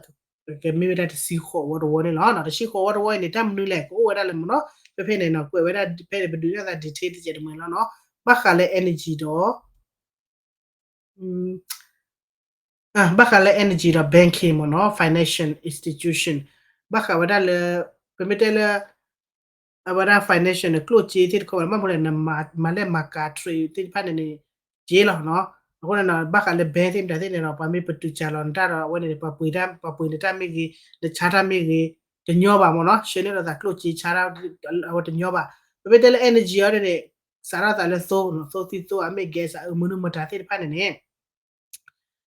ကမ့ၢ်ဝဲဒၣ်တဆံဃိးဝီတဝီန့ၣ်လီၤ. တဆံဃိးဝီတဝီအံၤန့ၣ် တၢ်မနုၤလဲၣ် ကအိၣ်ဝဲဒၣ်လၢမ့ၢ်နီၤ ဖဲဖဲန့ၣ်နီၤ ကွဲးဝဲဒၣ်ဖဲန့ၣ် ပဒုးနဲၣ်သး detail တစဲးတမှဲၤလီၤနီၤ ဘၣ်ဃးလၢ energy ဒီး ဘၣ်ဃးလၢ energy ဒီး banking မ့ၢ်နီၤ financial institution ဘၣ်ဃးဝဲဒၣ်လၢ ပမ့ၢ်တဲလၢ အဝဲဒၣ် financial န့ၣ် ကျိၣ်စ့သ့ၣ်တခီဝဲ ဘၣ်မနုၤလဲၣ် နမၤလဲၣ်မၤကၤ trade သ့ၣ်တဖၣ်န့ၣ်န့ၣ် က့လီၤနီၤ အဃိန့ၣ် ဘၣ်ဃးလၢ bank သ့ၣ်မတၤသ့ၣ်န့ၣ်ဒီး ပှၤမ့ၢ်ပတုာ်စၢ်လီၤနတၢ်ဒီး အဝဲန့ၣ် ပှၤပှ့ၤနတၢ်မ့ၢ်ဂ့ၤ နဆါတၢ်မ့ၢ်ဂ့ၤ တညီဘၣ်မ့ၢ်နီၤ, ဆှၢန့ၢ်လိာ်သးကျိၣ်စ့ဆါ အဝဲတညီဘၣ်. ပမ့ၢ်တဲလၢ energy အီၤန့ၣ် စးထီၣ်သးလၢသိ, သိသံသိ အမ့ၢ် gas အမနုၤမတၤသ့ၣ်တဖၣ်န့ၣ်န့ၣ်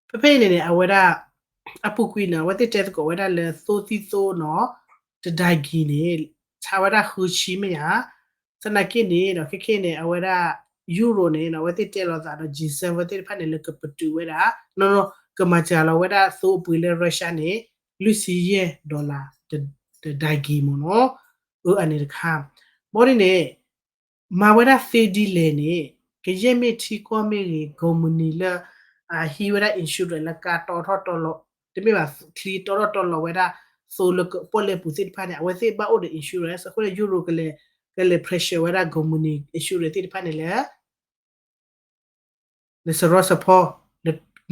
ဖဲဖဲအံၤန့ၣ်န့ၣ် အဝဲဒၣ် အပူၤကွံာ်န့ၣ် အဝဲသ့ၣ်တဲသကိးဝဲဒၣ်လၢသိသံသိနီၤ တဒါကံၤန့ၣ် ဆါဝဲဒၣ်ဃုဆံမ့ၢ်ဧါ. သနာ်က့န့ၣ်ဒီး ခဲခဲန့ၣ် အဝဲဒၣ် Euro န့ၣ် အဝဲသ့ၣ်တဲလိာ်သးဒီး G seven သ့ၣ်တဖၣ်န့ၣ် လၢကပတုာ်ဝဲဒၣ် နီၢ်နီၢ် ကမၤစှၤလီၤဝဲဒၣ်သိအပှ့ၤလၢ Russia န့ၣ် လွံၢ်ဆံယဲၢ် dollar တဒါကံၤမ့ၢ်နီၤ. အၢ အန့ၣ်တခါ ဘီဒ်န့ၣ် မၤဝဲဒၣ်သ့ဒ်လဲၣ်န့ၣ် ကယဲၢ်မ့ၢ်ထံကီၢ်မ့ၢ်ဂ့ၤ ကိးမုၢ်နံၤလၢ အဟံးဝဲဒၣ် insurance လၢကါတီထီၣ်တီလီၤ, တမ့ၢ်ဘၣ် ချံတီထီၣ်တီလီၤဝဲဒၣ် သိလၢပီၣ်လဲၣ်ပူၤသ့ၣ်တဖၣ်န့ၣ် အဝဲသ့ၣ်ဘၣ်အိၣ်ဒီး insurance အဃိန့ၣ် Euro ကလဲၤ ကလဲၤ pressure ဝဲဒၣ်ကိးမုၢ်နံၤ insurance သ့ၣ်တဖၣ်န့ၣ်လၢ နစရီစဖီ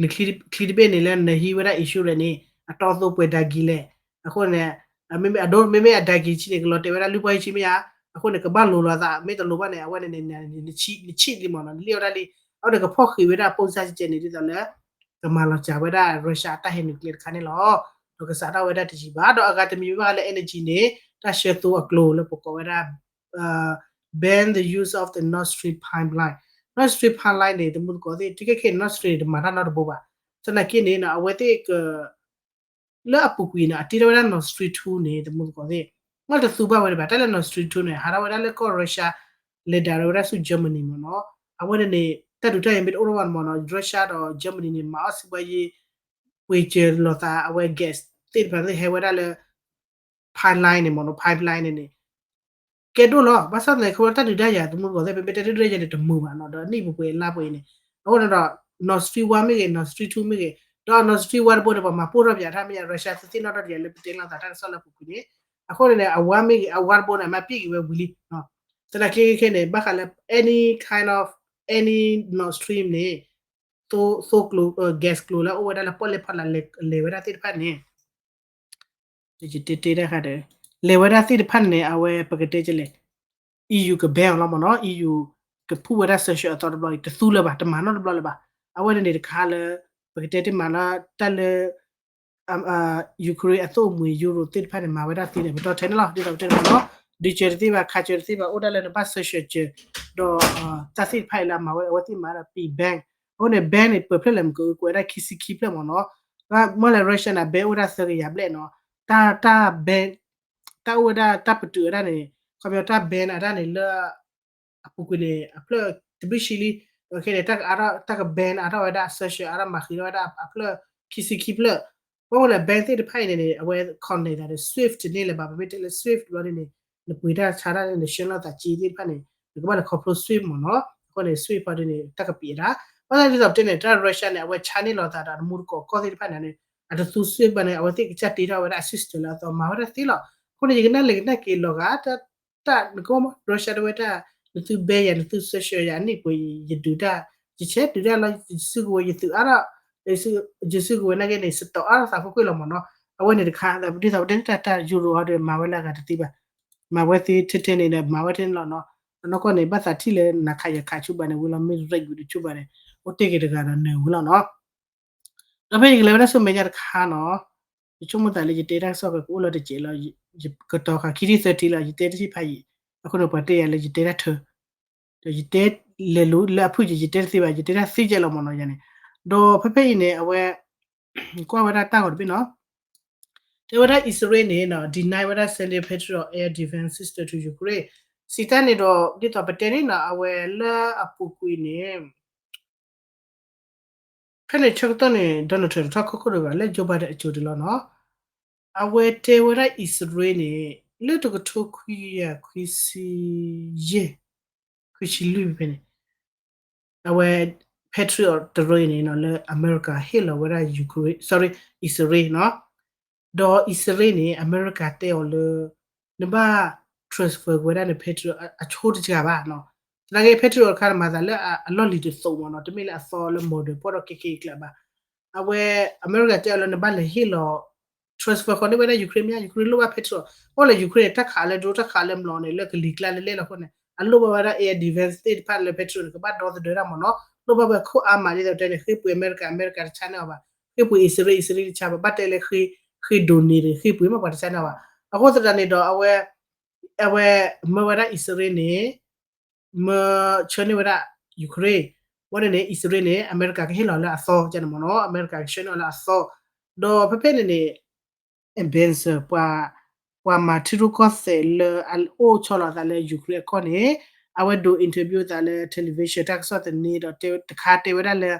နချံတဘ့ၣ်န့ၣ်လၢနဟံးဝဲဒၣ် insurance န့ၣ် အတီသိပှဲၤဒါကံၤလဲၣ်. အဃိန့ၣ် မ့မ့ၢ်အဒိ မ့မ့ၢ်အဒါကံၤဆံန့ၣ် ကလီၤတဲာ်ဝဲဒၣ်လွံၢ်ပီၢ်ယဲၢ်ဆံမ့ၢ်ဧါ. အဃိန့ၣ် ကဘၣ်လိၤလိာ်သး မ့ၢ်တလိၤဘၣ်န့ၣ် အဝဲန့ၣ် နဆံးလံမ့ၢ်နီၤ နလံၣ်အီၣ်ဒၣ်လံ. အဃိန့ၣ် ကဖီၣ်ဃံးဝဲဒၣ် ပိၢ်စၢ်ကဲန့ၣ် ဒ်သိးလၢ ကမၤလီၤစှၤဝဲဒၣ် Russia အတၢ်ဟဲ nuclear တခါန့ၣ်လီၤ. ဒီးကစးထီၣ်ဝဲဒၣ်တယံာ်ဘၣ် ဒီးအဂၤတမံၤဘၣ်ဃးလၢ energy န့ၣ် တၢ်ဆှၢသိအကျိၤလၢပကိးဝဲဒၣ် ban the use of the Nord Stream pipeline. Nord Stream pipeline န့ၣ် တမူသကိးသ့ၣ် တက့ၢ်ခဲ Nord Stream န့ၣ် တမၤတၢ်နီတဘိဘၣ်. သနာ်က့န့ၣ် အဝဲသ့ၣ်က လၢအပူၤကွံာ်န့ၣ် အတ့ထီၣ်ဝဲဒၣ် Nord Stream two န့ၣ် တမူသကိးသ့ၣ် မ့ၢ်တသူဘၣ်ဝဲဒၣ်ဘၣ် တၢ်လၢ Nord Stream two န့ၣ် ဟးထီၣ်ဝဲဒၣ်လၢကီၢ် Russia လဲၤဒၣ်ဝဲဒၣ်ဆူ Germany မ့ၢ်နီၤ. အဝဲန့ၣ်န့ၣ် တၢ်ဒုးတၢ်ယၤမ့ၢ်တအိၣ်ထီၣ်ဘၣ်မ့ၢ်နီၤ Russia ဒီး Germany န့ၣ် မၤအီၣ်စံးဘှါယံၤ ပှ့ၤစၢၤလိာ်သး အဝဲ gas သ့ၣ်တဖၣ်သ့ၣ်ဟဲဝဲဒၣ်လၢ pipeline န့ၣ်မ့ၢ်နီၤ pipeline န့ၣ်န့ၣ် ကဲဒိၣ်လီၤ. ဘၣ်ဆၣ်သနာ်က့ ခီဖျိတၢ်ဒုးတၢ်ယၤသမူသကိးသ့ၣ် ပမ့ၢ်တဲတဒုးတၢ်ယၤန့ၣ် တမုာ်ဘၣ်နီၤ ဒီးနံၣ်ပှဲၤပှဲၤလါပှဲၤအံၤန့ၣ် အဃိန့ၣ်ဒီး Nord Stream one မ့ၢ်ဂ့ၤ Nord Stream two မ့ၢ်ဂ့ၤ ဒီး Nord Stream one တဘိန့ၣ် ပှၤမၤပိၢ်ထီၣ်ပၠးတၢ်မ့ၢ်ယါ Russia သုသ့ၣ်နီၣ်ထီၣ်တယၤလၢပတဲလိာ်သးတၢ်ကစီၣ်လၢအပူၤကွံာ်န့ၣ် အဃိန့ၣ်န့ၣ် အ one မ့ၢ်ဂ့ၤ အ one တဘိန့ၣ် အမၤပံာ်က့ၤဝဲဝံၤလံ သနာ်က့ခဲန့ၣ် ဘၣ်ဃးလၢ any kind of any Nord Stream န့ၣ် သိ သိကျိၤ gas ကျိၤလၢအိၣ်ဝဲဒၣ်လၢပီၣ်လဲၣ်ဖီလာ်လဲၤဝဲဒၣ်သ့ၣ်တဖၣ်န့ၣ် ယတဲတဲတၢ်ဃးဒီး လဲၤဝဲဒၣ်သ့ၣ်တဖၣ်န့ၣ် အဝဲပကတဲကလဲၣ် EU က ban အီၤလီၤမ့ၢ်နီၤ EU ကဖုၣ်ဝဲဒၣ် sanction အသီတဘျီအံၤ တသူလၢၤဘၣ် တမၤနီတဘျီလၢၤဘၣ်. အဝဲန့ၣ်န့ၣ်တခါလၢ ပကတဲတ့ၢ်မးလၢတၢ်လၢ Ukraine အသိၣ်အမှံၤ Euro သ့ၣ်တဖၣ်န့ၣ် မၤဝဲဒၣ်သ့န့ၣ် ပတီၢ်ထဲန့ၣ်လီၤ ဒ်သိးပတဲန့ၣ်မ့ၢ်နီၤ ဒုးစၢၤတသ့ဘၣ် ခးစၢၤတသ့ဘၣ် အိၣ်ဒၣ်လၢနဘၣ် sanction စၢၤ ဒီးတၢ်သ့ၣ်တဖၣ်အံၤလၢအမၤဝဲ အဝဲသ့ၣ်မၤဒၣ် ban အဃိန့ၣ် ban န့ၣ် ပၢၤဖျၢၣ်လဲၣ်မ့ၢ်က ကွဲးဒၣ်ခံဆံခံဖျၢၣ်မ့ၢ်နီၤ, မ့ၢ်လၢ Russia န့ၣ် ban အိၣ်ဝဲဒၣ်သၢကယၤဘျဲၣ်နီၤ, တၢ် တၢ် ban တၢ်အိၣ်ဝဲဒၣ်တၢ်ပတုာ်ဝဲဒၣ်န့ၣ် ခီပညီတၢ် ban အတၢ်န့ၣ်လၢ အပူၤကွံာ်န့ၣ် အဖျၢၣ်တဘျုးဆံလံ, ခဲန့ၣ် တၢ်က တၢ်က ban အါထီၣ်ဝဲဒၣ် sanction အါထီၣ်မၤဃံးထီၣ်ဝဲဒၣ်အဖျၢၣ်ခံဆံခံဖျၢၣ်, ဘၣ်မ့ၢ်လၢ ban သ့ၣ်တဖၣ်အံၤန့ၣ်န့ၣ် အဝဲ connect ဒီး SWIFT န့ၣ်လၢၤဘၣ်, ပမ့ၢ်တဲလၢ SWIFT ဘျီန့ၣ်န့ၣ် နပှ့ၤတၢ်ဆါတၢ်န့ၣ် နဆှၢလီၤသးက့သ့ၣ်တဖၣ်န့ၣ် နကဘၣ်လဲၤခီဖျိ SWIFT မ့ၢ်နီၤ, အဃိန့ၣ် SWIFT ဖီဒ်န့ၣ် တၢ်ကပံးအတၢ်, ဘၣ်ဆၣ်ဒ်သိးပတဲန့ၣ် တၢ် Russia န့ၣ် အဝဲဆါန့ၢ်လီၤသးဒီး တမူတကိးကီၢ်သ့ၣ်တဖၣ်န့ၣ်န့ၣ် အတသူ SWIFT ဘၣ်န့ၣ် အဝဲသ့ၣ်ကစၢ်တ့ထီၣ်ဝဲဒၣ်အ system လၢအသီမၤဝဲဒၣ်သ့လီၤ, အဃိန့ၣ် ယကနၣ်လဲၤကနၣ်က့ၤလီၤဂာ် တၢ်နကမ Russia တဝဲတၢ် နသု ban ယၤ နသု sanction ယၤ အနံၣ်ပှဲၤ ယဒုးတၢ် ယဆဲးဒုးတၢ်လီၤ ယစုကဝဲၤ ယသုးအါထီၣ် ယစုကဝဲၤနာ်က့န့ၣ် စတီးအါထီၣ်သးခိၣ်ခိၣ်လီၤမ့ၢ်နီၤ, အဝဲန့ၣ်တခါ ဒ်သိးပတဲန့ၣ် တၢ် တၢ် Euro ဟီဒီး မၤဝဲလၢအဂၤတသ့ဘၣ်, မၤဝဲသ့ထဲထဲန့ၣ်ဒီး မၤဝဲထဲန့ၣ်လီၤနီၤ, အနီၢ်ကီၢ်န့ၣ် ဘၣ်သးထံၣ်လၢနၤခးယၤခးဆူဘၣ်န့ၣ် ဝံၤလီၤ မ့ၢ် rate ဝံၤတဆူဘၣ်န့ၣ် အိၣ်တ့ၢ်က့ၤတဂၤဒီးနၢၤဝံၤလီၤနီၤ. ဒီးဖဲယကလဲၤဝဲဒၣ်ဆူမဲာ်ညါတခါနီၤ, ယဆိကမိၣ်သးလၢယတဲတၢ်ကစီၣ်ကအိၣ်လီၤတစဲးလီၤ, ယကတီၤဃာ်ခံထံၣ်သၢထံၣ်လီၤ, ယတဲတထံၣ်ဖးယံာ်, အဃိန့ၣ် ပှၤတဲယၤလၢယတဲတၢ်ထၢ, ဒီးယတဲလဲၤလိၤလၢအဖုၣ်က့ၤ ယတဲတသ့ဘၣ်, ယတဲတၢ်သ့ကဲလီၤမ့ၢ်နီၤယၤန့ၣ်, ဒီးဖဲဖဲအံၤန့ၣ် အဝဲ ကွၢ်ဝဲဒၣ်တၢ်ဂီၤတဘ့ၣ်နီၤ, တဲဝဲဒၣ်အံၣ်စရ့လးန့ၣ်နီၤ deny ဝဲဒၣ် sending Patriot air defense system to Ukraine, စံးတၢ်န့ၣ်ဒီး ဒ်သိးပတဲန့ၣ်နီၤ အဝဲလၢအပူၤကွံာ်န့ၣ် ဖဲန့ၣ်ဆၢကတီၢ်န့ၣ် Donald Trump တထီၣ်ခိၣ်ခိၣ်ဒံးဘၣ် လၢ Joe Biden အစိၤဒံးလီၤနီၤ, အဝဲတဲဝဲဒၣ်အံၣ်စရ့လးန့ၣ် လၢတကထိခွံကယၤခွံဆံယဲၢ် ခွံဆံလွံၢ်ဖဲန့ၣ် အဝဲ Patriot တရ့န့ၣ်နီၤ လၢအမဲရကၤဟ့ၣ်လီၤဝဲဒၣ် Ukraine, sorry, အံၣ်စရ့လးနီၤ, ဒီးအံၣ်စရ့လးန့ၣ် အမဲရကၤတဲအီၤလၢ နဘၣ် transfer ဝဲဒၣ်န Patriot အဆိတစှၤဘၣ်နီၤ, သနာ်က့ Patriot တခါန့ၣ် မၤသးလၢအလီၢ်လံၤတသိးမ့ၢ်နီၤ, တမ့ၢ်လၢအသီလၢ model ဖီၣ်ထီၣ်ကဲကဲအကျါဘၣ်, အဝဲ အမဲရကၤတဲအီၤလၢနဘၣ်လဲၤဟ့ၣ်လီၤ transfer ဃီၤန့ၢ်ဝဲဒၣ် Ukraine မ့ၢ် Ukraine လိၣ်ဘၣ် Patriot, အိၣ်လၢ Ukraine န့ၣ် တၢ်ခးလၢ drone တၢ်ခးလၢမျိာ်န့ၣ် လၢကလံၤကျါလဲလဲလီၤအဃိန့ၣ် အလိၣ်ဘၣ်ဝဲဒၣ် air defense သ့ၣ်တဖၣ်လၢ Patriot န့ၣ် ကဘၣ်ဒီသဒၢတၢ်မ့ၢ်နီၤ, လိၣ်ဘၣ်ဝဲခိၣ်အါမးဒ်သိးတဲန့ၣ် ဃ့ပှ့ၤအမဲရကၤ အမဲရကၤတဆါန့ၢ်အီၤဘၣ်, ဃ့ပှ့ၤအံၣ်စရ့လး အံၣ်စရ့လးတဆါဘၣ်, ဘၣ်တဲလၢ ဃ့ဒိးန့ၣ် ဃ့ပှ့ၤမ့ၢ်ပှၤတဆါန့ၢ်အီၤဘၣ်, အဃိသတးန့ၣ်ဒီး အဝဲ အဝဲမၢဝဲဒၣ်အံၣ်စရ့လးန့ၣ် မၢဆှၢန့ၢ်ဝဲဒၣ် Ukraine ဝဲန့ၣ်န့ၣ် အံၣ်စရ့လးန့ၣ် အမဲရကၤကဟ့ၣ်လီၤလၢအသီကန့ၣ်မ့ၢ်နီၤ, အမဲရကၤကဆှၢန့ၢ်အီၤလၢအသီ, ဒီးဖဲဖဲန့ၣ်န့ၣ် Ben Sir ပှၤ ပှၤမၤထံရူၢ်ကီၢ်သဲးလၢအအိၣ်ဆီလီၤအသးလၢ Ukraine အကီၢ်န့ၣ် အဝဲဒိး interview သးလၢ television တၢ်ကစီၣ်သန့ဒီးတခါတဲဝဲဒၣ်လၢ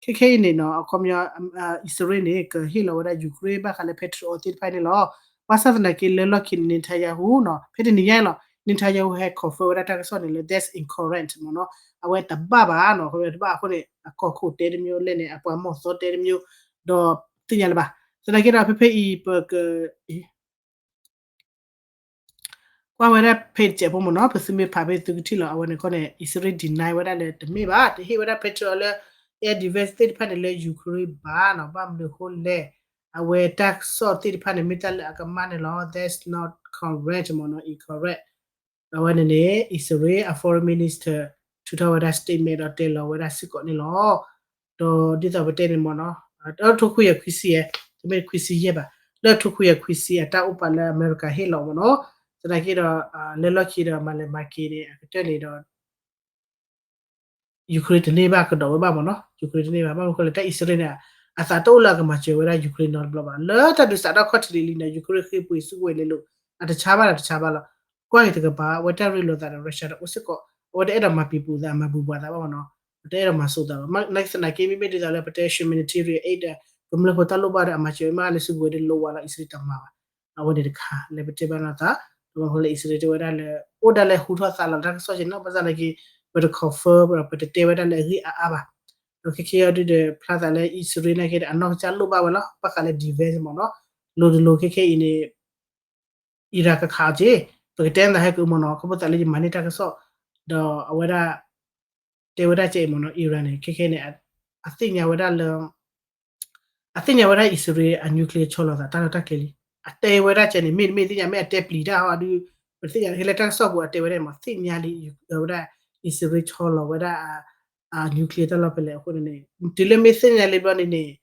ခဲခဲအံၤန့ၣ်နီၤ အခီပညီ အံၣ်စရ့လးန့ၣ် ကဟ့ၣ်လီၤဝဲဒၣ် Ukraine ဘၣ်ဃးလၢ Patriot သ့ၣ်တဖၣ်န့ၣ်လီၤ. ဘၣ်ဆၣ်သနာ်က့လၢလီၢ်ခံန့ၣ် Netanyahu နီၤ ဖဲတနံၤညါအံၤလီၤ Netanyahu ဟဲ confirm ဝဲဒၣ်တၢ်ကစီၣ်န့ၣ်လၢ that's incorrect မ့ၢ်နီၤ, အဝဲတဘၣ်ဘၣ်နီၤ, အဝဲတဘၣ်အဃိန့ၣ် အကီၢ်ခိၣ်တဲတမျိုးလဲၣ်န့ၣ် အပှၤမီၢ်သီတဲတမျိုး, ဒီးသ့ၣ်ညါလၢၤဘၣ်. သနာ်က့ဒီးဖဲဖဲအံၤပက ကွၢ်ဝဲဒၣ် page တစဲးဖိမ့ၢ်နီၤ, ပသုမ့ၢ်ဖးဖဲသုကထံၣ်လီၤ အဝဲန့ၣ်ခီန့ၣ် အံၣ်စရ့လး deny ဝဲဒၣ်လၢတမ့ၢ်ဘၣ်, တဟ့ၣ်ဝဲဒၣ် Patriot လၢ air defense သ့ၣ်တဖၣ်န့ၣ်လၢ Ukraine ဘၣ်နီၤ, ဘၣ်မနုၤအဃိလဲၣ်, အဝဲတၢ်ကစီၣ်သ့ၣ်တဖၣ်န့ၣ် မ့ၢ်တၢ်လၢအကမၣ်န့ၣ်လီၤ, that's not correct မ့ၢ်နီၤ, incorrect. အဝဲန့ၣ်န့ၣ် အံၣ်စရ့လးအ foreign minister ထုးထီၣ်ဝဲဒၣ် statement ဒီးတဲလီၤဝဲဒၣ်စ့ၢ်ကီးန့ၣ်လီၤ. ဒီးဒ်သိးပတဲန့ၣ်မ့ၢ်နီၤ, လၢထိခွံကယၤခွံဆံ, တမ့ၢ်ခွံဆံယဲၢ်ဘၣ်, လၢထိခွံကယၤခွံဆံအတၢ်အိၣ်ပာ်လၢအမဲရကၤဟ့ၣ်လီၤမ့ၢ်နီၤ, သနာ်က့ဒီး လၢလီၢ်ခံဒီးမၤလဲၤမၤက့ၤန့ၣ် အကတၢၢ်န့ၣ်ဒီး Ukraine တန့ၢ်ဘၣ်ကဒီးဝဲဘၣ်မ့ၢ်နီၤ, Ukraine တန့ၢ်ဘၣ် ဘၣ်မနုၤအဃိလဲၣ် တၢ်အံၣ်စရ့လးန့ၣ် အသးတအိၣ်လၢအကမၤစၢၤဝဲဒၣ် Ukraine နီတဘျီဘၣ်, လၢတၢ်ဒုးစးထီၣ်ခီၣ်ထံးလံလံန့ၣ် Ukraine ဃ့ပှ့ၤစုကဝဲၤန့ၣ်လီၤ, အတဆါဘၣ်ဒီးတဆါဘၣ်လီၤ. ကွၢ်က့ၤတကပၤ အဝဲတၢ်ရ့လိာ်သးဒီး Russia ဒီးအိၣ်စ့ၢ်ကီး, အဝဲတအဲၣ်ဒိးမၤပံၤပူၤသး မၤဘူၣ်ဘှီးသးဘၣ်မ့ၢ်နီၤ, အတအဲၣ်ဒိးမၤစိာ်သးဘၣ်. သနာ်က့မ့မ့ၢ်ဒ်သိးလၢပတဲ humanitarian aid ဒီး ကမျၢၢ်ဖိတၢ်လိၣ်ဘၣ်ဒီး အမၤစၢၤဝဲမ့ၢ်လၢစုကဝဲၤဒီးလိၣ်ဝဲလီၤ အံၣ်စရ့လးတမၤဘၣ်. အဝဲန့ၣ်တခါလၢပတဲဘၣ်နီၤသး, ဒီးမ့ၢ်လၢအံၣ်စရ့လးတဲဝဲဒၣ်လၢ အိၣ်ဒၣ်လဲာ်ဟူထီၣ်သါလီၤတၢ်ကစီၣ်က့ၤနီၤ, ဘၣ်ဆၣ်သနာ်က့ ပတ confirm ဒီးပတတဲဝဲဒၣ်လၢအဂ့ၢ်အါအါဘၣ်. ဒီးခဲခဲအံၤဒုးဒီး ဖျါသးလၢအံၣ်စရ့လးနာ်က့ဒီး အနီၢ်ကစၢ်လိၣ်ဘၣ်ဝဲလီၤ, ဘၣ်ဃးလၢ defense မ့ၢ်နီၤ, လိၤတလိၤခဲခဲအံၤန့ၣ် Iran ကခးအီၤက့ၤ, ပကတဲနသးဟဲကအုမ့ၢ်နီၤ, ခီဖျိသးလၢယမၤန့ၢ်တၢ်ကစီၣ်, ဒီးအဝဲဒၣ် တဲဝဲဒၣ်ကဲအံၤမ့ၢ်နီၤ, Iran န့ၣ် ခဲခဲန့ၣ် အသ့ၣ်ညါဝဲဒၣ်လၢ အသ့ၣ်ညါဝဲဒၣ်အံၣ်စရ့လးအ nuclear ဆီလီၤသးတၢ်လီၢ်တၢ်ကျဲလံ. အတဲဝဲဒၣ်ကဲန့ၣ် မ့တမ့ၢ်သ့ၣ်ညါ မ့ၢ်အတဲပျံၤတၢ်ဟီဒုး, ပသ့ၣ်ညါလၢတၢ်ကစီၣ်ပူၤအတဲဝဲဒၣ်မ့ၢ် သ့ၣ်ညါလံ ဝဲဒၣ် အံၣ်စရ့လးဆီလီၤဝဲဒၣ် nuclear တၢ်လီၢ်ဖဲလဲၣ်အဃိန့ၣ်, တုၤလၢမ့ၢ်သ့ၣ်ညါလံဘျီန့ၣ်န့ၣ်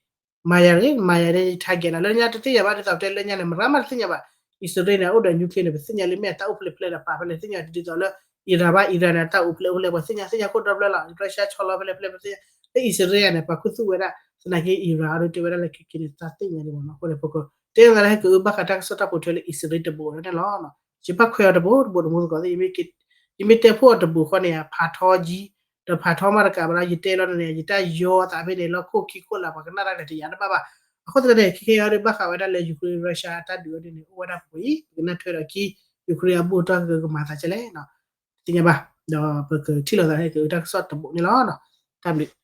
မၤယၤန့ၣ် မၤယၤန့ၣ် target နီၤ, လၢညါတသ့ၣ်ညါဘၣ် ဒ်သိးပတဲလၢညါန့ၣ် မရၤမးတသ့ၣ်ညါဘၣ်. အံၣ်စရ့လးန့ၣ် အိၣ်ဒီး nuclear န့ၣ် ပသ့ၣ်ညါလံ မ့ၢ်အတၢ်အိၣ်ဖျဲၣ်ဖျဲၣ်ဒီးပာ်ဖဲလဲၣ် သ့ၣ်ညါဒ်သိးလၢ Iran ဘၣ် Iran န့ၣ် တၢ်အိၣ်ဖျဲၣ်အိၣ်ဖျဲၣ် ပှၤသ့ၣ်ညါ သ့ၣ်ညါခိၣ်ဒီဖျၢၣ်လီၤ, Russia ဆီလီၤဖဲလဲၣ်ဖဲလဲၣ် ပသ့ၣ်ညါ, လၢအံၣ်စရ့လးန့ၣ် ပှၤခူသူၣ်ဝဲဒၣ် သနာ်က့ Iran အဒုးတဲဝဲဒၣ်လၢခဲက့ၤန့ၣ် တၢ်သ့ၣ်ညါလံမ့ၢ်နီၤ, အဃိန့ၣ် ပကတဲနသးလၢဟဲကအုဘၣ်ဃးတၢ်ကစီၣ်တၢ်ပိာ်ထွဲလၢအံၣ်စရ့လးတဘိန့ၣ်လီၤ. ယဘၣ်ခွဲးအီၤတဘိတဘိတမူသကိးသ့ၣ် ယမ့ၢ်တဲဖှိၣ်အီၤတဘိဃီန့ၣ် ဖးထီကံ ဒီးဖးထီမးတကးဘၣ်လီၤ ယတဲလီၤန့ၣ် ယတၢ်ယီသးဖဲန့ၣ် လၢခိၣ်ခံခိၣ်လၢပှၤကနၣ်တၢ်ကလဲၤတယာ်တဘၣ်ဘၣ်. အဃိသတးန့ၣ် ခဲခဲအံၤဒုးဘၣ်ဃးဝဲဒၣ်လၢ Ukraine Russia တၢ်ဒုးအီၤဒ်န့ၣ် အိၣ်ဝဲဒၣ်ပူၤအံၤ ပကနၢ်ထွဲဒီးခံ Ukraine အဘူၣ်တီၢ်ကကမၤသးကဲလဲၣ် တသ့ၣ်ညါဘၣ်. ဒီးပကထံၣ်လိာ်သးဟဲကအုတၢ်ကစီၣ်တဘိန့ၣ်လီၤ. တၢ်ဘျုး